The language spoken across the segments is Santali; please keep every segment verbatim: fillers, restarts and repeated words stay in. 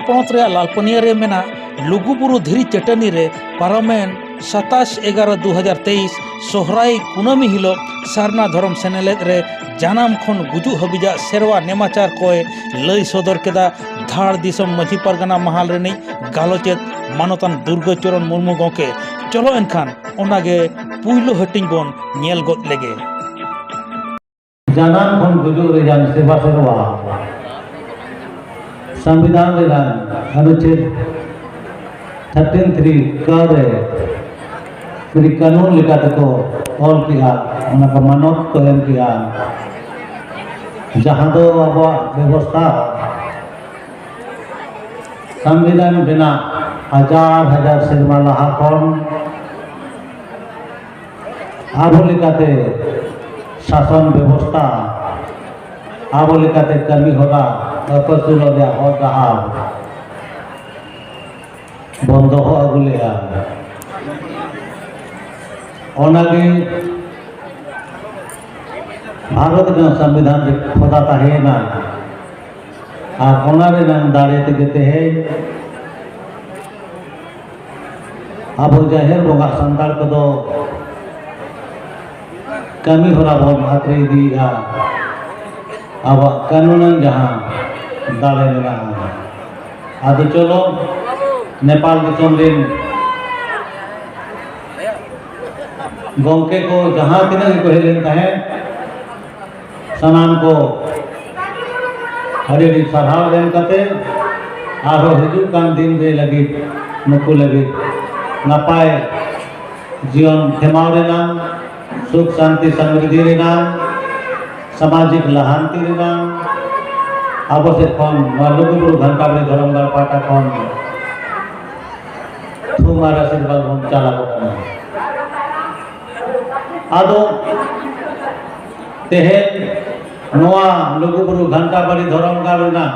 ᱯᱚᱱᱚᱛ ᱨᱮᱭᱟᱜ ᱞᱟᱞᱯᱟᱹᱱᱤᱭᱟ ᱨᱮ ᱢᱮᱱᱟᱜ ᱞᱩᱜᱩᱵᱩᱨᱩ ᱫᱷᱤᱨᱤ ᱪᱟᱹᱴᱟᱹᱱᱤ ᱨᱮ ᱯᱟᱨᱚᱢᱮᱱ ᱥᱟᱛᱟᱥ ᱮᱜᱟᱨᱚ ᱫᱩ ᱦᱟᱡᱟᱨ ᱛᱮᱭᱤᱥ ᱥᱚᱦᱨᱟᱭ ᱠᱩᱱᱟᱹᱢᱤ ᱦᱤᱞᱳᱜ ᱥᱟᱨᱱᱟ ᱫᱷᱚᱨᱚᱢ ᱥᱮᱱᱮᱞᱮᱫ ᱨᱮ ᱡᱟᱱᱟᱢ ᱠᱷᱚᱱ ᱜᱩᱡᱩᱜ ᱦᱟᱹᱵᱤᱡᱟᱜ ᱥᱮᱨᱣᱟ ᱱᱮᱢᱟᱪᱟᱨ ᱠᱚᱭ ᱞᱟᱹᱭ ᱥᱚᱫᱚᱨ ᱠᱮᱫᱟ ᱫᱷᱟᱲ ᱫᱤᱥᱚᱢ ᱢᱟᱹᱡᱷᱤ ᱯᱟᱨᱜᱟᱱᱟ ᱢᱟᱦᱟᱞ ᱨᱤᱱᱤᱡ ᱜᱟᱞᱚᱪᱮᱫ ᱢᱟᱱᱚᱛᱟᱱ ᱫᱩᱨᱜᱟᱹ ᱪᱚᱨᱚᱱ ᱢᱩᱨᱢᱩ ᱜᱚᱢᱠᱮ᱾ ᱪᱚᱞᱚ ᱮᱱᱠᱷᱟᱱ ᱚᱱᱟᱜᱮ ᱯᱩᱭᱞᱩ ᱦᱟᱹᱴᱤᱧ ᱵᱚᱱ ᱧᱮᱞ ᱜᱚᱫ ᱞᱮᱜᱮ᱾ ᱡᱟᱱᱟᱢ ᱠᱷᱚᱱ ᱜᱩᱡᱩᱜ ᱨᱮᱭᱟᱜ ᱥᱮᱵᱟ ᱥᱮᱨᱣᱟ᱾ ᱥᱚᱝᱵᱤᱫᱷᱟᱱ ᱨᱮᱱᱟᱜ ᱚᱱᱩᱪᱷᱮᱫ ᱛᱷᱟᱨᱴᱤᱱ ᱛᱷᱨᱤ ᱠᱟ ᱨᱮ ᱟᱹᱰᱤ ᱠᱟᱹᱱᱩᱱ ᱞᱮᱠᱟ ᱛᱮᱠᱚ ᱚᱞ ᱠᱮᱜᱼᱟ, ᱚᱱᱟ ᱠᱚ ᱢᱟᱱᱚᱛ ᱠᱚ ᱮᱢ ᱠᱮᱜᱼᱟ᱾ ᱡᱟᱦᱟᱸ ᱫᱚ ᱟᱵᱚᱣᱟᱜ ᱵᱮᱵᱚᱥᱛᱷᱟ ᱥᱚᱝᱵᱤᱫᱷᱟᱱ ᱵᱮᱱᱟᱜ ᱦᱟᱡᱟᱨ ᱦᱟᱡᱟᱨ ᱥᱮᱨᱢᱟ ᱞᱟᱦᱟ ᱠᱷᱚᱱ ᱟᱵᱚ ᱞᱮᱠᱟᱛᱮ ᱥᱟᱥᱚᱱ ᱵᱮᱵᱚᱥᱛᱷᱟ, ᱟᱵᱚ ᱞᱮᱠᱟᱛᱮ ᱠᱟᱹᱢᱤ ᱦᱚᱨᱟ, ᱟᱹᱯᱟᱹᱥᱩᱞᱚᱜ ᱨᱮᱭᱟᱜ ᱦᱚᱨ ᱰᱟᱦᱟᱨ ᱵᱚᱱ ᱫᱚᱦᱚ ᱟᱹᱜᱩ ᱞᱮᱫᱼᱟ᱾ ᱚᱱᱟᱜᱮ ᱵᱷᱟᱨᱚᱛ ᱨᱮᱱᱟᱜ ᱥᱚᱝᱵᱤᱫᱷᱟᱱ ᱨᱮ ᱠᱷᱚᱫᱟ ᱛᱟᱦᱮᱸᱭᱮᱱᱟ᱾ ᱟᱨ ᱚᱱᱟ ᱨᱮᱱᱟᱜ ᱫᱟᱲᱮ ᱛᱮᱜᱮ ᱛᱮᱦᱮᱧ ᱟᱵᱚ ᱡᱟᱦᱮᱨ ᱵᱚᱸᱜᱟ ᱥᱟᱱᱛᱟᱲ ᱠᱚᱫᱚ ᱠᱟᱹᱢᱤ ᱦᱚᱨᱟ ᱵᱚᱱ ᱟᱛᱨᱮ ᱤᱫᱤᱭᱮᱫᱼᱟ᱾ ᱟᱵᱚᱣᱟᱜ ᱠᱟᱹᱱᱩᱱᱟᱱ ᱡᱟᱦᱟᱸ ᱫᱟᱲᱮ ᱢᱮᱱᱟᱜᱼᱟ, ᱟᱫᱚ ᱪᱚᱞᱚ ᱱᱮᱯᱟᱞ ᱫᱤᱥᱚᱢ ᱨᱮᱱ ᱜᱚᱢᱠᱮ ᱠᱚ ᱡᱟᱦᱟᱸ ᱛᱤᱱᱟᱹᱜ ᱜᱮᱠᱚ ᱦᱮᱡ ᱞᱮᱱ ᱛᱟᱦᱮᱸᱫ, ᱥᱟᱱᱟᱢ ᱠᱚ ᱟᱹᱰᱤ ᱟᱹᱰᱤ ᱥᱟᱨᱦᱟᱣ ᱮᱢ ᱠᱟᱛᱮ ᱟᱨᱦᱚᱸ ᱦᱤᱡᱩᱜ ᱠᱟᱱ ᱫᱤᱱ ᱨᱮ ᱞᱟᱹᱜᱤᱫ ᱱᱩᱠᱩ ᱞᱟᱹᱜᱤᱫ ᱱᱟᱯᱟᱭ ᱡᱤᱭᱚᱱ ᱠᱷᱮᱢᱟᱣ ᱨᱮᱱᱟᱜ, ᱥᱩᱠ ᱥᱟᱱᱛᱤ ᱥᱟᱢᱨᱤᱫᱷᱤ ᱨᱮᱱᱟᱜ, ᱥᱟᱢᱟᱡᱤᱠ ᱞᱟᱦᱟᱱᱛᱤ ᱨᱮᱱᱟᱜ ᱟᱵᱚ ᱥᱮᱫ ᱠᱷᱚᱱ ᱱᱚᱣᱟ ᱞᱩᱜᱩᱵᱩᱨᱩ ᱜᱷᱟᱱᱴᱟᱵᱟᱲᱤ ᱫᱷᱚᱨᱚᱢ ᱜᱟᱲ ᱯᱟᱦᱴᱟ ᱠᱷᱚᱱ ᱛᱷᱩᱢ ᱟᱨ ᱟᱥᱤᱨᱵᱟᱫᱽ ᱵᱚᱱ ᱪᱟᱞ ᱟᱠᱚ ᱠᱟᱱᱟ᱾ ᱟᱫᱚ ᱛᱮᱦᱮᱧ ᱱᱚᱣᱟ ᱞᱩᱜᱩᱵᱩᱨᱩ ᱜᱷᱟᱱᱴᱟᱵᱟᱲᱤ ᱫᱷᱚᱨᱚᱢ ᱜᱟᱲ ᱨᱮᱱᱟᱜ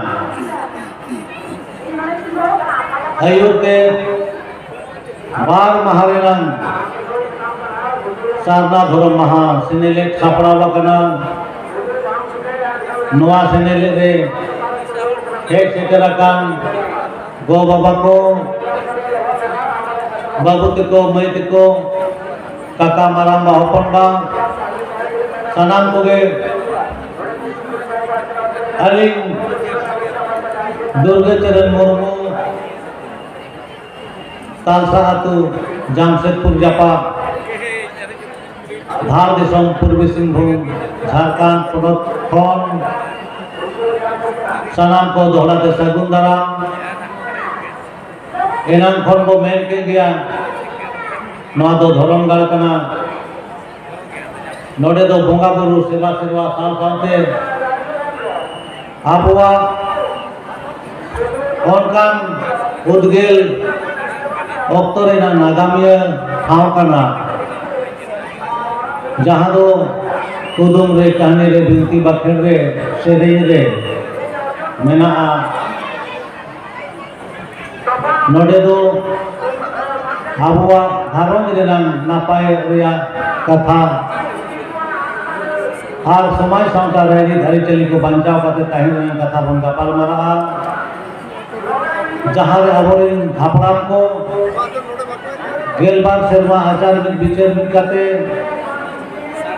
ᱟᱹᱭᱩᱨ ᱛᱮ ᱵᱟᱨ ᱢᱟᱦᱟ ᱨᱮᱱᱟᱜ ᱥᱟᱨᱱᱟ ᱫᱷᱚᱨᱚᱢ ᱢᱟᱦᱟ ᱥᱮᱱᱮᱞᱮᱫ ᱥᱟᱯᱲᱟᱣ ᱟᱠᱟᱱᱟ᱾ ᱱᱚᱣᱟ ᱥᱮᱱᱮᱞᱮᱫ ᱨᱮ ᱦᱮᱡ ᱥᱮᱴᱮᱨ ᱟᱠᱟᱱ ᱜᱚ ᱵᱟᱵᱟ ᱠᱚ, ᱵᱟᱹᱵᱩ ᱛᱟᱠᱚ, ᱢᱟᱹᱭ ᱛᱟᱠᱚ, ᱠᱟᱠᱟ, ᱢᱟᱨᱟᱝ ᱵᱟ, ᱦᱚᱯᱚᱱ ᱵᱟ, ᱥᱟᱱᱟᱢ ᱠᱚᱜᱮ ᱟᱹᱞᱤᱧ ᱫᱩᱨᱜᱟᱹ ᱪᱚᱨᱚᱱ ᱢᱩᱨᱢᱩ, ᱛᱟᱞᱥᱟ ᱟᱹᱛᱩ, ᱡᱟᱢᱥᱮᱫᱽᱯᱩᱨ ᱡᱟᱯᱟᱜ, ᱫᱷᱟᱲ ᱫᱤᱥᱚᱢ, ᱯᱩᱨᱵᱤ ᱥᱤᱝᱵᱷᱩᱢ, ᱡᱷᱟᱲᱠᱷᱚᱸᱰ ᱯᱚᱱᱚᱛ ᱠᱷᱚᱱ ᱥᱟᱱᱟᱢ ᱠᱚ ᱫᱚᱦᱲᱟ ᱛᱮ ᱥᱟᱹᱜᱩᱱ ᱫᱟᱨᱟᱢ᱾ ᱮᱱᱟᱝ ᱠᱷᱚᱱ ᱵᱚ ᱢᱮᱱ ᱠᱮᱫ ᱜᱮᱭᱟ, ᱱᱚᱣᱟ ᱫᱚ ᱫᱷᱚᱨᱚᱢ ᱜᱟᱲ ᱠᱟᱱᱟ᱾ ᱱᱚᱰᱮ ᱫᱚ ᱵᱚᱸᱜᱟ ᱵᱩᱨᱩ ᱥᱮᱵᱟ ᱥᱮᱵᱟ ᱥᱟᱶ ᱥᱟᱶᱛᱮ ᱟᱵᱚᱣᱟᱜ ᱚᱱᱠᱟᱱ ᱩᱫᱽᱜᱟᱹᱞ ᱚᱠᱛᱚ ᱨᱮᱱᱟᱜ ᱱᱟᱜᱟᱢᱤᱭᱟᱹ ᱴᱷᱟᱶ ᱠᱟᱱᱟ, ᱡᱟᱦᱟᱸ ᱫᱚ ᱠᱩᱫᱩᱢ ᱨᱮ, ᱠᱟᱹᱦᱱᱤ ᱨᱮ, ᱵᱤᱱᱛᱤ ᱵᱟᱠᱷᱮᱬ ᱨᱮ, ᱥᱮᱨᱮᱧ ᱨᱮ ᱢᱮᱱᱟᱜᱼᱟ᱾ ᱱᱚᱰᱮ ᱫᱚ ᱟᱵᱚᱣᱟᱜ ᱜᱷᱟᱨᱚᱸᱡᱽ ᱨᱮᱱᱟᱜ ᱱᱟᱯᱟᱭ ᱨᱮᱭᱟᱜ ᱠᱟᱛᱷᱟ ᱟᱨ ᱥᱚᱢᱟᱡᱽ ᱥᱟᱶᱛᱟ ᱨᱟᱭᱨᱤᱛ ᱟᱹᱨᱤᱪᱟᱹᱞᱤ ᱠᱚ ᱵᱟᱧᱪᱟᱣ ᱠᱟᱛᱮ ᱛᱟᱦᱮᱸ ᱨᱮᱱᱟᱜ ᱠᱟᱛᱷᱟ ᱵᱚᱱ ᱜᱟᱯᱟᱞ ᱢᱟᱨᱟᱜᱼᱟ, ᱡᱟᱦᱟᱸ ᱨᱮ ᱟᱵᱚᱨᱮᱱ ᱦᱟᱯᱲᱟᱢ ᱠᱚ ᱜᱮᱞᱵᱟᱨ ᱥᱮᱨᱢᱟ ᱟᱪᱟᱨ ᱢᱤᱫ ᱵᱤᱪᱟᱹᱨ ᱢᱤᱫ ᱠᱟᱛᱮ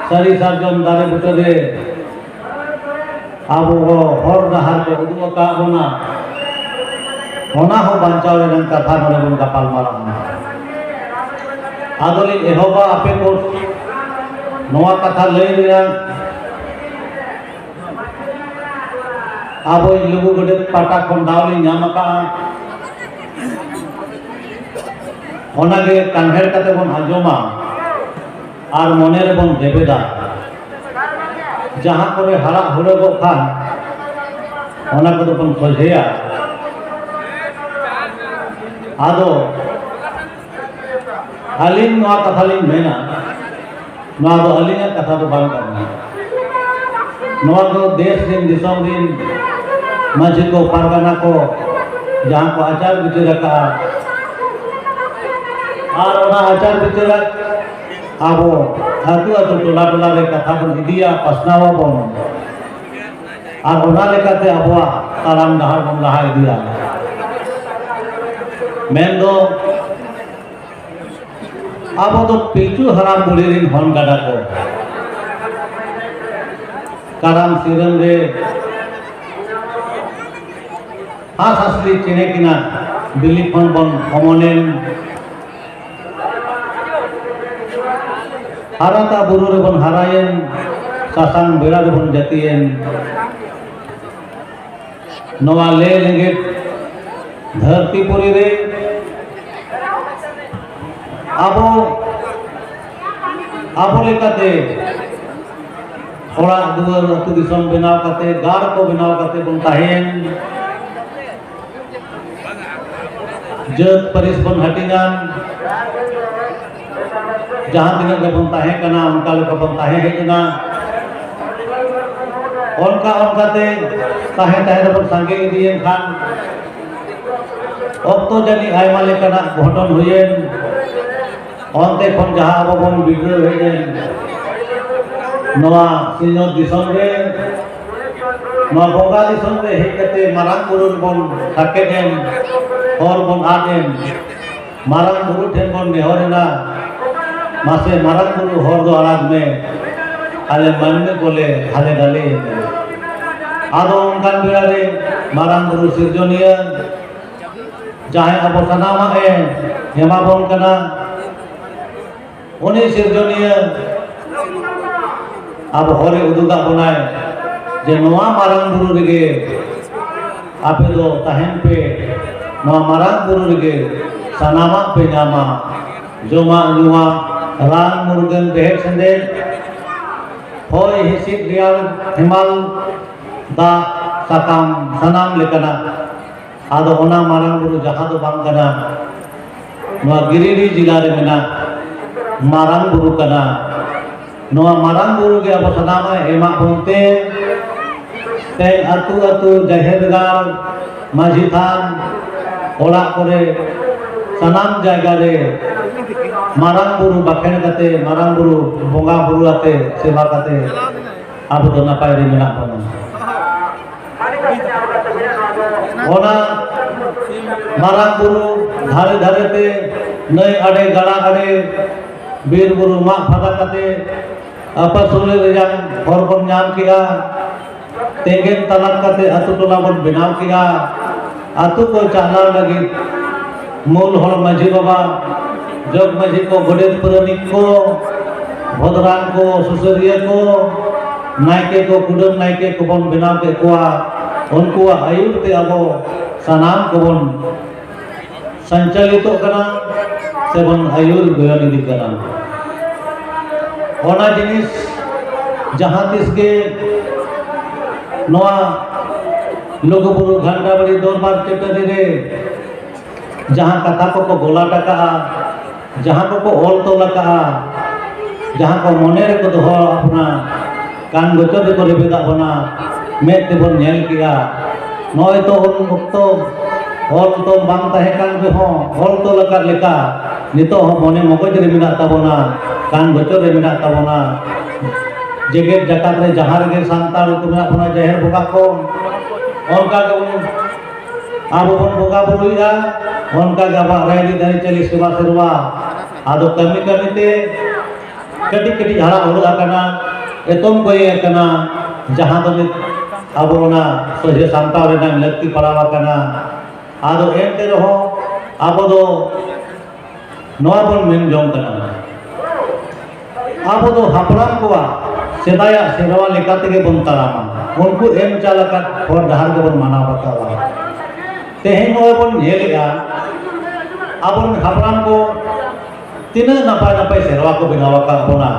ᱥᱟᱹᱨᱤ ᱥᱟᱨᱡᱚᱢ ᱫᱟᱨᱮ ᱵᱩᱴᱟᱹ ᱨᱮ ᱟᱵᱚ ᱠᱚ ᱦᱚᱨ ᱰᱟᱦᱟᱨ ᱠᱚ ᱩᱫᱩᱜ ᱟᱠᱟᱫ ᱵᱚᱱᱟ, ᱚᱱᱟ ᱦᱚᱸ ᱵᱟᱧᱪᱟᱣ ᱨᱮᱱᱟᱜ ᱠᱟᱛᱷᱟ ᱱᱚᱰᱮ ᱵᱚᱱ ᱜᱟᱯᱟᱞ ᱢᱟᱨᱟᱣ ᱮᱱᱟ᱾ ᱟᱫᱚ ᱞᱤᱧ ᱮᱦᱚᱵᱟ ᱟᱯᱮ ᱠᱚ ᱱᱚᱣᱟ ᱠᱟᱛᱷᱟ ᱞᱟᱹᱭ ᱨᱮᱭᱟᱜ, ᱟᱵᱚ ᱞᱩᱜᱩ ᱜᱚᱰᱮᱛ ᱯᱟᱦᱴᱟ ᱠᱷᱚᱱ ᱫᱟᱣ ᱞᱤᱧ ᱧᱟᱢ ᱟᱠᱟᱫᱼᱟ, ᱚᱱᱟᱜᱮ ᱠᱟᱱᱦᱮᱲ ᱠᱟᱛᱮ ᱵᱚᱱ ᱟᱸᱡᱚᱢᱟ ᱟᱨ ᱢᱚᱱᱮ ᱨᱮᱵᱚᱱ ᱨᱮᱵᱮᱫᱟ᱾ ᱡᱟᱦᱟᱸ ᱠᱚᱨᱮ ᱦᱟᱲᱟᱜ ᱦᱩᱲᱟᱹᱜᱚᱜ ᱠᱷᱟᱱ, ᱚᱱᱟ ᱠᱚᱫᱚ ᱵᱚᱱ ᱥᱚᱡᱷᱮᱭᱟ᱾ ᱟᱫᱚ ᱟᱹᱞᱤᱧ ᱱᱚᱣᱟ ᱠᱟᱛᱷᱟ ᱞᱤᱧ ᱢᱮᱱᱟ, ᱱᱚᱣᱟ ᱫᱚ ᱟᱹᱞᱤᱧᱟᱜ ᱠᱟᱛᱷᱟ ᱫᱚ ᱵᱟᱝ ᱠᱟᱱᱟ᱾ ᱱᱚᱣᱟ ᱫᱚ ᱫᱮᱥ ᱨᱤᱱ, ᱫᱤᱥᱚᱢ ᱨᱤᱱ ᱢᱟᱹᱡᱷᱤ ᱠᱚ, ᱯᱟᱨᱜᱟᱱᱟ ᱠᱚ ᱡᱟᱦᱟᱸ ᱠᱚ ᱟᱪᱟᱨ ᱵᱤᱪᱟᱹᱨ ᱟᱠᱟᱫᱼᱟ, ᱟᱨ ᱚᱱᱟ ᱟᱪᱟᱨ ᱵᱤᱪᱟᱹᱨ ᱟᱵᱚ ᱟᱹᱛᱩ ᱟᱹᱛᱩ, ᱴᱚᱞᱟ ᱴᱚᱞᱟ ᱨᱮ ᱠᱟᱛᱷᱟ ᱵᱚᱱ ᱤᱫᱤᱭᱟ, ᱯᱟᱥᱱᱟᱣ ᱟᱵᱚᱱ, ᱟᱨ ᱚᱱᱟ ᱞᱮᱠᱟᱛᱮ ᱟᱵᱚᱣᱟᱜ ᱛᱟᱲᱟᱢ ᱰᱟᱦᱟᱨ ᱵᱚᱱ ᱞᱟᱦᱟ ᱤᱫᱤᱭᱟ᱾ ᱢᱮᱱᱫᱚ ᱟᱵᱚ ᱫᱚ ᱯᱤᱞᱪᱩ ᱦᱟᱲᱟᱢ ᱵᱩᱲᱦᱤ ᱨᱤᱱ ᱦᱚᱱ ᱜᱟᱰᱟ ᱠᱚ᱾ ᱠᱟᱨᱟᱢ ᱥᱤᱨᱟᱹᱢ ᱨᱮ ᱦᱟᱸᱥ ᱦᱟᱸᱥᱞᱤ ᱪᱮᱬᱮ ᱠᱤᱱᱟᱜ ᱵᱤᱞᱤ ᱠᱷᱚᱱ ᱵᱚᱱ ᱚᱢᱚᱱᱮᱱ, ᱦᱟᱨᱟᱛᱟ ᱵᱩᱨᱩ ᱨᱮᱵᱚᱱ ᱦᱟᱨᱟᱭᱮᱱ, ᱥᱟᱥᱟᱝ ᱵᱮᱲᱟ ᱨᱮᱵᱚᱱ ᱡᱟᱹᱛᱤᱭᱮᱱ᱾ ᱱᱚᱣᱟ ᱞᱮ ᱞᱮᱸᱜᱮᱫ ᱫᱷᱟᱹᱨᱛᱤ ᱯᱩᱨᱤ ᱨᱮ ᱟᱵᱚ, ᱟᱵᱚ ᱞᱮᱠᱟᱛᱮ ᱚᱲᱟᱜ ᱫᱩᱣᱟᱹᱨ ᱟᱹᱛᱩ ᱫᱤᱥᱚᱢ ᱵᱮᱱᱟᱣ ᱠᱟᱛᱮ, ᱜᱟᱲ ᱠᱚ ᱵᱮᱱᱟᱣ ᱠᱟᱛᱮ ᱵᱚᱱ ᱛᱟᱦᱮᱸᱭᱮᱱ᱾ ᱡᱟᱹᱛ ᱯᱟᱹᱨᱤᱥ ᱵᱚᱱ ᱦᱟᱹᱴᱤᱧᱟᱱ, ᱡᱟᱦᱟᱸ ᱛᱤᱱᱟᱹᱜ ᱜᱮᱵᱚᱱ ᱛᱟᱦᱮᱸ ᱠᱟᱱᱟ, ᱚᱱᱠᱟ ᱞᱮᱠᱟ ᱵᱚᱱ ᱛᱟᱦᱮᱸ ᱦᱮᱡ ᱮᱱᱟ᱾ ᱚᱱᱠᱟ ᱚᱱᱠᱟᱛᱮ ᱛᱟᱦᱮᱸ ᱛᱟᱦᱮᱸ ᱨᱮᱵᱚᱱ ᱥᱟᱸᱜᱮ ᱤᱫᱤᱭᱮᱱ ᱠᱷᱟᱱ, ᱚᱠᱛᱚ ᱡᱟᱹᱱᱤᱡ ᱟᱭᱢᱟ ᱞᱮᱠᱟᱱᱟᱜ ᱜᱷᱚᱴᱚᱱ ᱦᱩᱭᱮᱱ᱾ ᱚᱱᱛᱮ ᱠᱷᱚᱱ ᱡᱟᱦᱟᱸ ᱟᱵᱚ ᱵᱚᱱ ᱵᱤᱰᱟᱹᱣ ᱦᱮᱡ ᱮᱱ, ᱱᱚᱣᱟ ᱥᱤᱧᱚᱛ ᱫᱤᱥᱚᱢ ᱨᱮ, ᱱᱚᱣᱟ ᱵᱚᱸᱜᱟ ᱫᱤᱥᱚᱢ ᱨᱮ ᱦᱮᱡ ᱠᱟᱛᱮ ᱢᱟᱨᱟᱝ ᱵᱩᱨᱩ ᱨᱮᱵᱚᱱ ᱥᱟᱠᱮᱛ ᱮᱱ, ᱦᱚᱨ ᱵᱚᱱ ᱟᱫ ᱮᱱ, ᱢᱟᱨᱟᱝ ᱵᱩᱨᱩ ᱴᱷᱮᱱ ᱵᱚᱱ ᱱᱮᱦᱚᱨ ᱮᱱᱟ, ᱢᱟᱥᱮ ᱢᱟᱨᱟᱝ ᱵᱩᱨᱩ ᱦᱚᱨ ᱫᱚ ᱟᱲᱟᱜ ᱢᱮ, ᱟᱞᱮ ᱢᱟᱹᱱᱢᱤ ᱠᱚᱞᱮ ᱦᱟᱞᱮ ᱰᱟᱞᱮ ᱮᱱᱟ᱾ ᱟᱫᱚ ᱚᱱᱠᱟᱱ ᱵᱮᱲᱟ ᱨᱮ ᱢᱟᱨᱟᱝ ᱵᱩᱨᱩ ᱥᱤᱨᱡᱚᱱᱤᱭᱟᱹ ᱡᱟᱦᱟᱸᱭ ᱟᱵᱚ ᱥᱟᱱᱟᱢᱟᱜ ᱮ ᱮᱢᱟᱵᱚᱱ ᱠᱟᱱᱟ, ᱩᱱᱤ ᱥᱤᱨᱡᱚᱱᱤᱭᱟᱹ ᱟᱵᱚ ᱦᱚᱨᱮ ᱩᱫᱩᱜᱟᱜ ᱵᱚᱱᱟᱭ ᱡᱮ ᱱᱚᱣᱟ ᱢᱟᱨᱟᱝ ᱵᱩᱨᱩ ᱨᱮᱜᱮ ᱟᱯᱮ ᱫᱚ ᱛᱟᱦᱮᱱ ᱯᱮ, ᱱᱚᱣᱟ ᱢᱟᱨᱟᱝ ᱵᱩᱨᱩ ᱨᱮᱜᱮ ᱥᱟᱱᱟᱢᱟᱜ ᱯᱮ ᱧᱟᱢᱟ, ᱡᱚᱢᱟᱜ ᱧᱩᱣᱟᱜ, ᱨᱟᱱ ᱢᱩᱨᱜᱟᱹᱱ, ᱨᱮᱦᱮᱫ ᱥᱮᱸᱫᱮᱫ, ᱦᱚᱭ ᱦᱤᱸᱥᱤᱫ, ᱨᱮᱭᱟᱲ ᱦᱮᱢᱟᱞ, ᱫᱟᱜ ᱥᱟᱠᱟᱢ, ᱥᱟᱱᱟᱢ ᱞᱮᱠᱟᱱᱟᱜ᱾ ᱟᱫᱚ ᱚᱱᱟ ᱢᱟᱨᱟᱝ ᱵᱩᱨᱩ ᱡᱟᱦᱟᱸ ᱫᱚ ᱵᱟᱝ ᱠᱟᱱᱟ, ᱱᱚᱣᱟ ᱜᱤᱨᱤᱰᱤ ᱡᱮᱞᱟ ᱨᱮ ᱢᱮᱱᱟᱜ ᱢᱟᱨᱟᱝ ᱵᱩᱨᱩ ᱠᱟᱱᱟ᱾ ᱱᱚᱣᱟ ᱢᱟᱨᱟᱝ ᱵᱩᱨᱩ ᱜᱮ ᱟᱵᱚ ᱥᱟᱱᱟᱢᱟᱜ ᱮ ᱮᱢᱟᱜ ᱵᱚᱱ ᱛᱮ, ᱛᱮᱦᱮᱧ ᱟᱹᱛᱩ ᱟᱹᱛᱩ ᱡᱟᱦᱮᱨ ᱜᱟᱲ, ᱢᱟᱹᱡᱷᱤ ᱛᱷᱟᱱ, ᱚᱲᱟᱜ ᱠᱚᱨᱮ, ᱥᱟᱱᱟᱢ ᱡᱟᱭᱜᱟ ᱨᱮ ᱢᱟᱨᱟᱝ ᱵᱩᱨᱩ ᱵᱟᱠᱷᱮᱲ ᱠᱟᱛᱮ, ᱢᱟᱨᱟᱝ ᱵᱩᱨᱩ ᱵᱚᱸᱜᱟ ᱵᱩᱨᱩ ᱟᱛᱮ, ᱥᱮᱵᱟ ᱠᱟᱛᱮ ᱟᱵᱚ ᱫᱚ ᱱᱟᱯᱟᱭ ᱨᱮ ᱢᱮᱱᱟᱜ ᱵᱚᱱᱟ᱾ ᱚᱱᱟ ᱢᱟᱨᱟᱝ ᱵᱩᱨᱩ ᱫᱷᱟᱨᱮ ᱫᱷᱟᱨᱮ ᱛᱮ ᱱᱟᱹᱭ ᱟᱲᱮ, ᱜᱟᱰᱟ ᱟᱲᱮ, ᱵᱤᱨ ᱵᱩᱨᱩ ᱢᱟᱜ ᱯᱷᱟᱫᱟ ᱠᱟᱛᱮ ᱟᱯᱟᱥᱩᱞ ᱨᱮᱭᱟᱜ ᱦᱚᱨ ᱵᱚᱱ ᱧᱟᱢ ᱠᱮᱜᱼᱟ᱾ ᱛᱮᱸᱜᱮᱱ ᱛᱟᱞᱟᱛ ᱠᱟᱛᱮ ᱟᱛᱳ ᱴᱚᱞᱟ ᱵᱚᱱ ᱵᱮᱱᱟᱣ ᱠᱮᱜᱼᱟ᱾ ᱟᱛᱳ ᱠᱚ ᱪᱟᱞᱟᱣ ᱞᱟᱹᱜᱤᱫ ᱢᱩᱞ ᱦᱚᱲ ᱢᱟᱹᱡᱷᱤ ᱵᱟᱵᱟ, ᱡᱚᱜᱽ ᱢᱟᱹᱡᱷᱤ ᱠᱚ, ᱜᱚᱰᱮᱛ ᱯᱟᱨᱟᱱᱤᱠ ᱠᱚ, ᱵᱷᱚᱫᱽᱨᱟᱱ ᱠᱚ, ᱥᱩᱥᱟᱹᱨᱤᱭᱟᱹ ᱠᱚ, ᱱᱟᱭᱠᱮ ᱠᱚ, ᱠᱩᱰᱟᱹᱢ ᱱᱟᱭᱠᱮ ᱠᱚᱵᱚᱱ ᱵᱮᱱᱟᱣ ᱠᱮᱫ ᱠᱚᱣᱟ᱾ ᱩᱱᱠᱩᱣᱟᱜ ᱟᱹᱭᱩᱨ ᱛᱮ ᱟᱵᱚ ᱥᱟᱱᱟᱢ ᱠᱚᱵᱚᱱ ᱥᱚᱧᱪᱟᱞᱤᱛᱚᱜ ᱠᱟᱱᱟ ᱥᱮᱵᱚᱱ ᱟᱹᱭᱩᱨ ᱜᱚᱭᱚᱱ ᱤᱫᱤᱜ ᱠᱟᱱᱟ᱾ ᱚᱱᱟ ᱡᱤᱱᱤᱥ ᱡᱟᱦᱟᱸ ᱛᱤᱥ ᱜᱮ ᱱᱚᱣᱟ ᱞᱩᱜᱩᱵᱩᱨᱩ ᱜᱷᱟᱱᱴᱟᱵᱟᱲᱤ ᱫᱚᱨᱵᱟᱨ ᱪᱟᱹᱴᱟᱹᱨᱤ ᱨᱮ ᱡᱟᱦᱟᱸ ᱠᱟᱛᱷᱟ ᱠᱚᱠᱚ ᱜᱚᱞᱟᱴ ᱟᱠᱟᱜᱼᱟ, ᱡᱟᱦᱟᱸ ᱠᱚᱠᱚ ᱚᱞ ᱛᱚᱞ ᱟᱠᱟᱜᱼᱟ, ᱡᱟᱦᱟᱸ ᱠᱚ ᱢᱚᱱᱮ ᱨᱮᱠᱚ ᱫᱚᱦᱚ ᱟᱵᱚᱱᱟ, ᱠᱟᱱ ᱜᱚᱪᱚ ᱨᱮᱠᱚ ᱨᱮᱵᱮᱫᱟᱜ ᱵᱚᱱᱟ, ᱢᱮᱫ ᱛᱮᱵᱚᱱ ᱧᱮᱞ ᱠᱮᱜᱼᱟ᱾ ᱱᱚᱜᱼᱚᱭ ᱛᱚ ᱩᱱ ᱚᱠᱛᱚ ᱚᱞ ᱛᱚᱞ ᱵᱟᱝ ᱛᱟᱦᱮᱸ ᱠᱟᱱ ᱨᱮᱦᱚᱸ, ᱚᱞ ᱛᱚᱞ ᱟᱠᱟᱫ ᱞᱮᱠᱟ ᱱᱤᱛᱚᱜ ᱦᱚᱸ ᱢᱚᱱᱮ ᱢᱚᱜᱚᱡ ᱨᱮ ᱢᱮᱱᱟᱜ ᱛᱟᱵᱚᱱᱟ, ᱠᱟᱱ ᱜᱚᱪᱚ ᱨᱮ ᱢᱮᱱᱟᱜ ᱛᱟᱵᱚᱱᱟ᱾ ᱡᱮᱜᱮᱛ ᱡᱟᱠᱟᱛ ᱨᱮ ᱡᱟᱦᱟᱸ ᱨᱮᱜᱮ ᱥᱟᱱᱛᱟᱲ ᱠᱚ ᱢᱮᱱᱟᱜ ᱵᱚᱱᱟ, ᱡᱟᱦᱮᱨ ᱵᱚᱸᱜᱟ ᱠᱚ ᱚᱱᱠᱟ ᱜᱮᱵᱚᱱ ᱟᱵᱚ ᱵᱚᱱ ᱵᱚᱸᱜᱟ ᱵᱩᱨᱩᱭᱮᱫᱼᱟ, ᱚᱱᱠᱟ ᱜᱮ ᱟᱵᱚᱣᱟᱜ ᱨᱟᱭᱨᱤᱛ ᱟᱹᱨᱤᱪᱟᱹᱞᱤ ᱥᱮᱵᱟ ᱥᱮᱨᱣᱟ᱾ ᱟᱫᱚ ᱠᱟᱹᱢᱤ ᱠᱟᱹᱢᱤ ᱛᱮ ᱠᱟᱹᱴᱤᱡ ᱠᱟᱹᱴᱤᱡ ᱦᱟᱨᱟ ᱦᱩᱲᱩ ᱟᱠᱟᱱᱟ, ᱮᱛᱚᱢ ᱠᱚᱭᱮ ᱟᱠᱟᱱᱟ, ᱡᱟᱦᱟᱸ ᱫᱚ ᱱᱤᱛ ᱟᱵᱚ ᱚᱱᱟ ᱥᱚᱡᱷᱮ ᱥᱟᱢᱴᱟᱣ ᱨᱮᱱᱟᱜ ᱞᱟᱹᱠᱛᱤ ᱯᱟᱲᱟᱣ ᱟᱠᱟᱱᱟ᱾ ᱟᱫᱚ ᱮᱱᱛᱮ ᱨᱮᱦᱚᱸ ᱟᱵᱚ ᱫᱚ ᱱᱚᱣᱟ ᱵᱚᱱ ᱢᱮᱱ ᱡᱚᱝ ᱠᱟᱱᱟ, ᱟᱵᱚ ᱫᱚ ᱦᱟᱯᱲᱟᱢ ᱠᱚᱣᱟᱜ ᱥᱮᱫᱟᱭᱟᱜ ᱥᱮᱨᱣᱟ ᱞᱮᱠᱟ ᱛᱮᱜᱮ ᱵᱚᱱ ᱛᱟᱲᱟᱢᱟ᱾ ᱩᱱᱠᱩ ᱮᱢ ᱪᱟᱞ ᱟᱠᱟᱫ ᱦᱚᱨ ᱰᱟᱦᱟᱨ ᱜᱮᱵᱚᱱ ᱢᱟᱱᱟᱣ ᱵᱟᱛᱟᱣᱟ᱾ ᱛᱮᱦᱮᱧ ᱱᱚᱜᱼᱚᱭ ᱵᱚᱱ ᱧᱮᱞᱮᱜᱼᱟ, ᱟᱵᱚᱨᱮᱱ ᱦᱟᱯᱲᱟᱢ ᱠᱚ ᱛᱤᱱᱟᱹᱜ ᱱᱟᱯᱟᱭ ᱱᱟᱯᱟᱭ ᱥᱮᱨᱣᱟ ᱠᱚ ᱵᱮᱱᱟᱣ ᱟᱠᱟᱫ ᱵᱚᱱᱟ᱾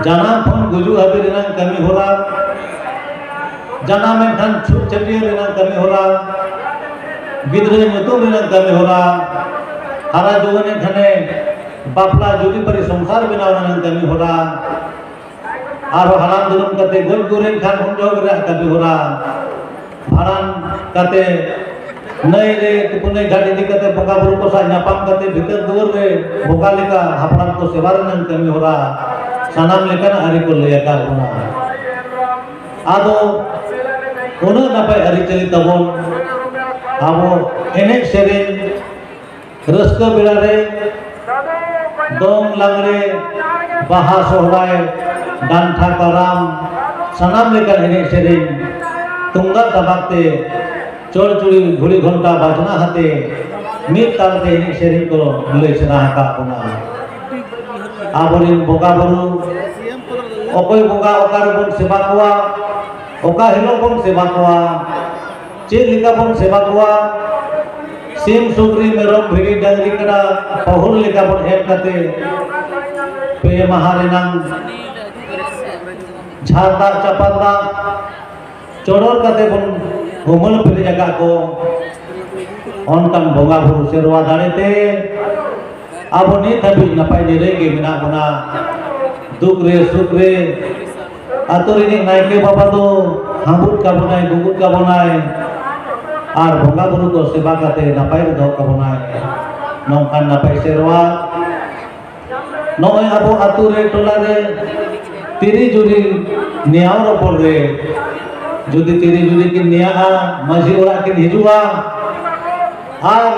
ᱡᱟᱱᱟᱢ ᱠᱷᱚᱱ ᱜᱩᱡᱩᱜ ᱦᱟᱹᱵᱤᱡ ᱨᱮᱱᱟᱜ ᱠᱟᱹᱢᱤ ᱦᱚᱨᱟ, ᱡᱟᱱᱟᱢ ᱮᱱᱠᱷᱟᱱ ᱪᱷᱩᱛ ᱪᱷᱟᱹᱴᱭᱟᱹᱨ ᱨᱮᱱᱟᱜ ᱠᱟᱹᱢᱤ ᱦᱚᱨᱟ, ᱜᱤᱫᱽᱨᱟᱹ ᱧᱩᱛᱩᱢ ᱨᱮᱱᱟᱜ ᱠᱟᱹᱢᱤ ᱦᱚᱨᱟ, ᱦᱟᱨᱟ ᱡᱩᱣᱟᱹᱱ ᱮᱱᱠᱷᱟᱱᱮ ᱵᱟᱯᱞᱟ ᱡᱩᱨᱤ ᱯᱟᱹᱨᱤ ᱥᱚᱝᱥᱟᱨ ᱵᱮᱱᱟᱣ ᱨᱮᱱᱟᱜ ᱠᱟᱹᱢᱤ ᱦᱚᱨᱟ, ᱟᱨᱦᱚᱸ ᱦᱟᱲᱟᱢ ᱫᱩᱲᱩᱢ ᱠᱟᱛᱮ ᱜᱚᱡ ᱜᱩᱨ ᱮᱱᱠᱷᱟᱱ ᱩᱱ ᱡᱚᱦᱚᱜ ᱨᱮᱱᱟᱜ ᱠᱟᱹᱢᱤ ᱦᱚᱨᱟ, ᱵᱷᱟᱸᱰᱟᱱ ᱠᱟᱛᱮ ᱱᱟᱹᱭ ᱨᱮ ᱛᱩᱯᱩ ᱱᱟᱹᱭ ᱜᱷᱟᱴ ᱤᱫᱤ ᱠᱟᱛᱮ ᱵᱚᱸᱜᱟ ᱵᱩᱨᱩ ᱠᱚ ᱥᱟᱶ ᱧᱟᱯᱟᱢ ᱠᱟᱛᱮ ᱵᱷᱤᱛᱟᱹᱨ ᱫᱩᱣᱟᱹᱨ ᱨᱮ ᱵᱚᱸᱜᱟ ᱞᱮᱠᱟ ᱦᱟᱯᱲᱟᱢ ᱠᱚ ᱥᱮᱵᱟ ᱨᱮᱱᱟᱜ ᱠᱟᱹᱢᱤ ᱦᱚᱨᱟ, ᱥᱟᱱᱟᱢ ᱞᱮᱠᱟᱱᱟᱜ ᱟᱹᱨᱤ ᱠᱚ ᱞᱟᱹᱭ ᱟᱠᱟᱫ ᱵᱚᱱᱟ᱾ ᱟᱫᱚ ᱩᱱᱟᱹᱜ ᱱᱟᱯᱟᱭ ᱟᱹᱨᱤᱪᱟᱹᱞᱤ ᱛᱟᱵᱚᱱ, ᱟᱵᱚ ᱮᱱᱮᱡ ᱥᱮᱨᱮᱧ ᱨᱟᱹᱥᱠᱟᱹ ᱵᱮᱲᱟ ᱨᱮ ᱫᱚᱝ, ᱞᱟᱜᱽᱲᱮ, ᱵᱟᱦᱟ, ᱥᱚᱦᱨᱟᱭ, ᱰᱟᱱᱴᱷᱟ, ᱠᱟᱨᱟᱢ, ᱥᱟᱱᱟᱢ ᱞᱮᱠᱟᱱ ᱮᱱᱮᱡ ᱥᱮᱨᱮᱧ ᱛᱩᱢᱫᱟᱜ ᱴᱟᱢᱟᱠ ᱛᱮ ᱪᱚᱲᱪᱩᱲᱤ ᱜᱷᱩᱲᱤ ᱜᱷᱚᱱᱴᱟ ᱵᱟᱡᱽᱱᱟ ᱦᱟᱛᱮ ᱢᱤᱫ ᱛᱟᱞ ᱛᱮ ᱮᱱᱮᱡ ᱥᱮᱨᱮᱧ ᱠᱚ ᱞᱟᱹᱭ ᱥᱮᱬᱟ ᱟᱠᱟᱫ ᱵᱚᱱᱟ᱾ ᱟᱵᱚᱨᱮᱱ ᱵᱚᱸᱜᱟ ᱵᱩᱨᱩ, ᱚᱠᱚᱭ ᱵᱚᱸᱜᱟ ᱚᱠᱟ ᱨᱮᱵᱚᱱ ᱥᱮᱵᱟ ᱠᱚᱣᱟ, ᱚᱠᱟ ᱦᱤᱞᱳᱜ ᱵᱚᱱ ᱥᱮᱵᱟ ᱠᱚᱣᱟ, ᱪᱮᱫ ᱞᱮᱠᱟ ᱵᱚᱱ ᱥᱮᱵᱟ ᱠᱚᱣᱟ, ᱥᱤᱢ, ᱥᱩᱠᱨᱤ, ᱢᱮᱨᱚᱢ, ᱵᱷᱤᱰᱤ, ᱰᱟᱝᱨᱤ, ᱠᱟᱰᱟ, ᱯᱟᱹᱦᱩᱲ ᱞᱮᱠᱟ ᱵᱚᱱ ᱮᱢ ᱠᱟᱛᱮ ᱯᱮ ᱢᱟᱦᱟ ᱨᱮᱱᱟᱝ ᱡᱷᱟᱨ ᱫᱟᱜ, ᱪᱟᱯᱟᱱ ᱫᱟᱜ ᱪᱚᱰᱚᱨ ᱠᱟᱛᱮ ᱵᱚᱱ ᱩᱢᱟᱹᱞ ᱯᱮᱨᱮᱡ ᱟᱠᱟᱫ ᱠᱚ᱾ ᱚᱱᱠᱟᱱ ᱵᱚᱸᱜᱟ ᱵᱩᱨᱩ ᱥᱮᱨᱣᱟ ᱫᱟᱲᱮ ᱛᱮ ᱟᱵᱚ ᱱᱤᱛ ᱫᱷᱟᱹᱵᱤᱡ ᱱᱟᱯᱟᱭ ᱱᱤᱨᱟᱹᱭ ᱜᱮ ᱢᱮᱱᱟᱜ ᱵᱚᱱᱟ᱾ ᱫᱩᱠ ᱨᱮ, ᱥᱩᱠ ᱨᱮ, ᱟᱹᱛᱩ ᱨᱤᱱᱤᱡ ᱱᱟᱭᱠᱮ ᱵᱟᱵᱟ ᱫᱚ ᱦᱟᱺᱵᱩᱫ ᱠᱟᱵᱚᱱᱟᱭ, ᱜᱩᱜᱩᱫ ᱠᱟᱵᱚᱱᱟᱭ, ᱟᱨ ᱵᱚᱸᱜᱟ ᱵᱩᱨᱩ ᱠᱚ ᱥᱮᱵᱟ ᱠᱟᱛᱮ ᱱᱟᱯᱟᱭ ᱨᱮ ᱫᱚᱦᱚ ᱠᱟᱵᱚᱱᱟᱭ᱾ ᱱᱚᱝᱠᱟᱱ ᱱᱟᱯᱟᱭ ᱥᱮᱨᱣᱟ ᱱᱚᱜᱼᱚᱭ ᱟᱵᱚ ᱟᱹᱛᱩ ᱨᱮ, ᱴᱚᱞᱟ ᱨᱮ ᱛᱤᱨᱤ ᱡᱩᱨᱤ ᱱᱮᱭᱟᱣ ᱨᱚᱯᱚᱲ ᱨᱮ, ᱡᱩᱫᱤ ᱛᱤᱨᱤ ᱡᱩᱨᱤ ᱠᱤᱱ ᱱᱮᱭᱟᱜᱼᱟ, ᱢᱟᱹᱡᱷᱤ ᱚᱲᱟᱜ ᱠᱤᱱ ᱦᱤᱡᱩᱜᱼᱟ, ᱟᱨ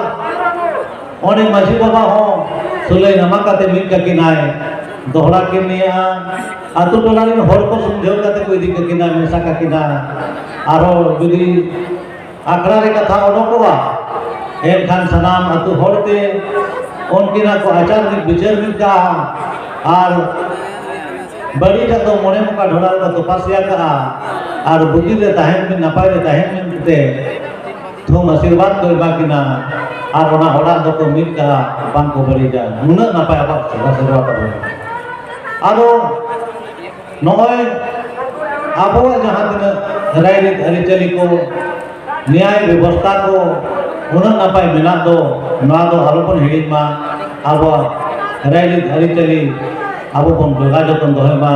ᱚᱸᱰᱮ ᱢᱟᱹᱡᱷᱤ ᱵᱟᱵᱟ ᱦᱚᱸ ᱥᱩᱞᱟᱹᱭ ᱱᱟᱢᱟ ᱠᱟᱛᱮ ᱢᱤᱫ ᱠᱟᱹᱠᱤᱱᱟᱭ, ᱫᱚᱦᱲᱟ ᱠᱤᱱ ᱱᱮᱭᱟᱜᱼᱟ, ᱟᱹᱛᱩ ᱴᱚᱞᱟ ᱨᱮᱱ ᱦᱚᱲ ᱠᱚ ᱥᱩᱢᱡᱷᱟᱹᱣ ᱠᱟᱛᱮ ᱠᱚ ᱤᱫᱤ ᱠᱟᱹᱠᱤᱱᱟ, ᱢᱮᱥᱟ ᱠᱟᱹᱠᱤᱱᱟ᱾ ᱟᱨᱦᱚᱸ ᱡᱩᱫᱤ ᱟᱠᱷᱲᱟ ᱨᱮ ᱠᱟᱛᱷᱟ ᱚᱰᱚᱠᱚᱜᱼᱟ, ᱮᱱᱠᱷᱟᱱ ᱥᱟᱱᱟᱢ ᱟᱹᱛᱩ ᱦᱚᱲ ᱛᱮ ᱩᱱᱠᱤᱱᱟᱜ ᱠᱚ ᱟᱪᱟᱨ ᱢᱤᱫ ᱵᱤᱪᱟᱹᱨ ᱢᱤᱫ ᱠᱟᱜᱼᱟ᱾ ᱟᱨ ᱵᱟᱹᱲᱤᱡᱟᱜ ᱫᱚ ᱢᱚᱬᱮ ᱢᱚᱠᱟ ᱰᱷᱚᱲᱟ ᱨᱮᱠᱚ ᱛᱚᱯᱟᱥᱤᱭᱟ ᱠᱟᱜᱼᱟ᱾ ᱟᱨ ᱵᱩᱜᱤ ᱨᱮ ᱛᱟᱦᱮᱱ ᱢᱮ, ᱱᱟᱯᱟᱭ ᱨᱮ ᱛᱟᱦᱮᱱ ᱢᱮᱱᱛᱮ ᱛᱷᱩᱢ ᱟᱥᱤᱨᱵᱟᱫᱽ ᱠᱚ ᱮᱢᱟ ᱠᱤᱱᱟ᱾ ᱟᱨ ᱚᱱᱟ ᱚᱲᱟᱜ ᱫᱚᱠᱚ ᱢᱤᱫ ᱠᱟᱜᱼᱟ, ᱵᱟᱝ ᱠᱚ ᱵᱟᱹᱲᱤᱡᱟ᱾ ᱱᱩᱱᱟᱹᱜ ᱱᱟᱯᱟᱭ ᱟᱵᱚᱣᱟᱜ ᱥᱮᱵᱟ ᱥᱮᱨᱣᱟ ᱛᱟᱵᱚᱱ᱾ ᱟᱫᱚ ᱱᱚᱜᱼᱚᱭ ᱟᱵᱚᱣᱟᱜ ᱡᱟᱦᱟᱸ ᱛᱤᱱᱟᱹᱜ ᱨᱟᱭᱨᱤᱛ ᱟᱹᱨᱤᱪᱟᱹᱞᱤ ᱠᱚ, ᱱᱮᱭᱟᱭ ᱵᱮᱵᱚᱥᱛᱷᱟ ᱠᱚ ᱩᱱᱟᱹᱜ ᱱᱟᱯᱟᱭ ᱢᱮᱱᱟᱜ ᱫᱚ, ᱱᱚᱣᱟ ᱫᱚ ᱟᱞᱚᱵᱚᱱ ᱦᱤᱲᱤᱧ ᱢᱟ᱾ ᱟᱵᱚᱣᱟᱜ ᱨᱟᱭᱨᱤᱛ ᱟᱹᱨᱤᱪᱟᱹᱞᱤ ᱟᱵᱚ ᱵᱚᱱ ᱡᱚᱜᱟᱣ ᱡᱚᱛᱚᱱ ᱫᱚᱦᱚᱭ ᱢᱟ᱾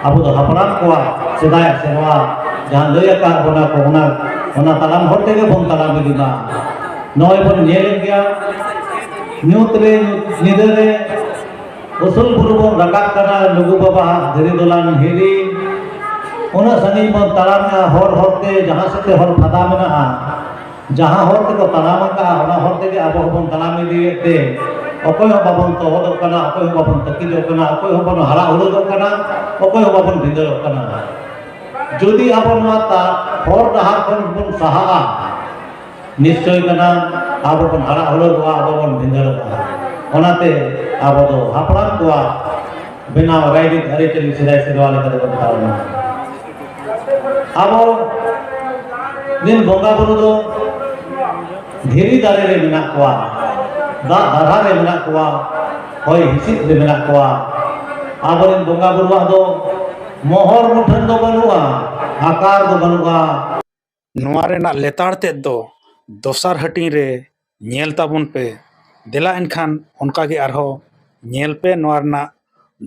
ᱟᱵᱚ ᱫᱚ ᱦᱟᱯᱲᱟᱢ ᱠᱚᱣᱟᱜ ᱥᱮᱫᱟᱭᱟᱜ ᱥᱮᱨᱣᱟ ᱡᱟᱦᱟᱸ ᱞᱟᱹᱭ ᱟᱠᱟᱫ ᱵᱚᱱᱟ ᱠᱚ, ᱚᱱᱟ, ᱚᱱᱟ ᱛᱟᱲᱟᱢ ᱦᱚᱨ ᱛᱮᱜᱮ ᱵᱚᱱ ᱛᱟᱲᱟᱢ ᱤᱫᱤ ᱢᱟ᱾ ᱱᱚᱜᱼᱚᱭ ᱵᱚᱱ ᱧᱮᱞᱮᱫ ᱜᱮᱭᱟ, ᱧᱩᱛ ᱨᱮ, ᱧᱤᱫᱟᱹ ᱨᱮ ᱩᱥᱩᱞ ᱵᱩᱨᱩ ᱵᱚᱱ ᱨᱟᱠᱟᱵ ᱠᱟᱱᱟ, ᱞᱩᱜᱩ ᱵᱟᱵᱟᱣᱟᱜ ᱫᱷᱤᱨᱤ ᱫᱚᱞᱟᱱ ᱦᱤᱨᱤ᱾ ᱩᱱᱟᱹᱜ ᱥᱟᱺᱜᱤᱧ ᱵᱚᱱ ᱛᱟᱲᱟᱢᱮᱜᱼᱟ, ᱦᱚᱨ ᱦᱚᱨᱛᱮ ᱡᱟᱦᱟᱸ ᱥᱮᱫ ᱛᱮ ᱦᱚᱨ ᱯᱷᱟᱫᱟ ᱢᱮᱱᱟᱜᱼᱟ, ᱡᱟᱦᱟᱸ ᱦᱚᱨ ᱛᱮᱠᱚ ᱛᱟᱲᱟᱢ ᱟᱠᱟᱫᱼᱟ, ᱚᱱᱟ ᱦᱚᱨ ᱛᱮᱜᱮ ᱟᱵᱚ ᱦᱚᱸᱵᱚᱱ ᱛᱟᱲᱟᱢ ᱤᱫᱤᱭᱮᱫ ᱛᱮ, ᱚᱠᱚᱭ ᱦᱚᱸ ᱵᱟᱵᱚᱱ ᱛᱚᱦᱚᱫᱚᱜ ᱠᱟᱱᱟ, ᱚᱠᱚᱭ ᱦᱚᱸ ᱵᱟᱵᱚᱱ ᱛᱟᱹᱠᱤᱡᱚᱜ ᱠᱟᱱᱟ, ᱚᱠᱚᱭ ᱦᱚᱸ ᱵᱟᱵᱚᱱ ᱦᱟᱲᱟᱜ ᱦᱩᱲᱩᱫᱚᱜ ᱠᱟᱱᱟ, ᱚᱠᱚᱭ ᱦᱚᱸ ᱵᱟᱵᱚᱱ ᱵᱷᱤᱸᱫᱟᱹᱲᱚᱜ ᱠᱟᱱᱟ᱾ ᱡᱩᱫᱤ ᱟᱵᱚ ᱱᱚᱣᱟ ᱛᱟ-, ᱦᱚᱨ ᱰᱟᱦᱟᱨ ᱠᱷᱚᱱ ᱵᱚᱱ ᱥᱟᱦᱟᱜᱼᱟ, ᱱᱤᱥᱪᱚᱭ ᱠᱟᱱᱟ ᱟᱵᱚ ᱵᱚᱱ ᱦᱟᱲᱟᱜ ᱦᱩᱲᱩᱫᱚᱜᱼᱟ, ᱟᱵᱚ ᱵᱚᱱ ᱵᱷᱤᱸᱫᱟᱹᱲᱚᱜᱼᱟ᱾ ᱚᱱᱟᱛᱮ ᱟᱵᱚ ᱫᱚ ᱦᱟᱯᱲᱟᱢ ᱠᱚᱣᱟᱜ ᱵᱮᱱᱟᱣ ᱨᱟᱭᱨᱤᱛ ᱟᱹᱨᱤᱪᱟᱹᱞᱤ ᱥᱮᱫᱟᱭ ᱥᱮᱨᱣᱟ ᱞᱮᱠᱟ ᱛᱮᱵᱚᱱ ᱛᱟᱲᱟᱢᱟ᱾ ᱟᱵᱚ ᱨᱤᱱ ᱵᱚᱸᱜᱟ ᱵᱩᱨᱩ ᱫᱚ ᱫᱷᱤᱨᱤ ᱫᱟᱨᱮ ᱨᱮ ᱢᱮᱱᱟᱜ ᱠᱚᱣᱟ, ᱫᱟᱜ ᱫᱟᱨᱦᱟ ᱨᱮ ᱢᱮᱱᱟᱜ ᱠᱚᱣᱟ, ᱦᱚᱭ ᱦᱤᱸᱥᱤᱫ ᱨᱮ ᱢᱮᱱᱟᱜ ᱠᱚᱣᱟ᱾ ᱟᱵᱚᱨᱮᱱ ᱵᱚᱸᱜᱟ ᱵᱩᱨᱩᱣᱟᱜ ᱫᱚ ᱢᱚᱦᱚᱨ ᱢᱩᱴᱷᱟᱹᱱ ᱫᱚ ᱵᱟᱹᱱᱩᱜᱼᱟ, ᱟᱠᱟᱨ ᱫᱚ ᱵᱟᱹᱱᱩᱜᱼᱟ᱾ ᱱᱚᱣᱟ ᱨᱮᱱᱟᱜ ᱞᱮᱛᱟᱲ ᱛᱮᱫ ᱫᱚ ᱫᱚᱥᱟᱨ ᱦᱟᱹᱴᱤᱧ ᱨᱮ ᱧᱮᱞ ᱛᱟᱵᱚᱱ ᱯᱮ᱾ ᱫᱮᱞᱟ ᱮᱱᱠᱷᱟᱱ ᱚᱱᱠᱟ ᱜᱮ ᱟᱨᱦᱚᱸ ᱧᱮᱞ ᱯᱮ ᱱᱚᱣᱟ ᱨᱮᱱᱟᱜ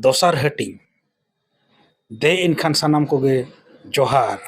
ᱫᱚᱥᱟᱨ ᱦᱟᱹᱴᱤᱧ᱾ ᱫᱮ ᱮᱱᱠᱷᱟᱱ ᱥᱟᱱᱟᱢ ᱠᱚᱜᱮ ᱡᱚᱦᱟᱨ᱾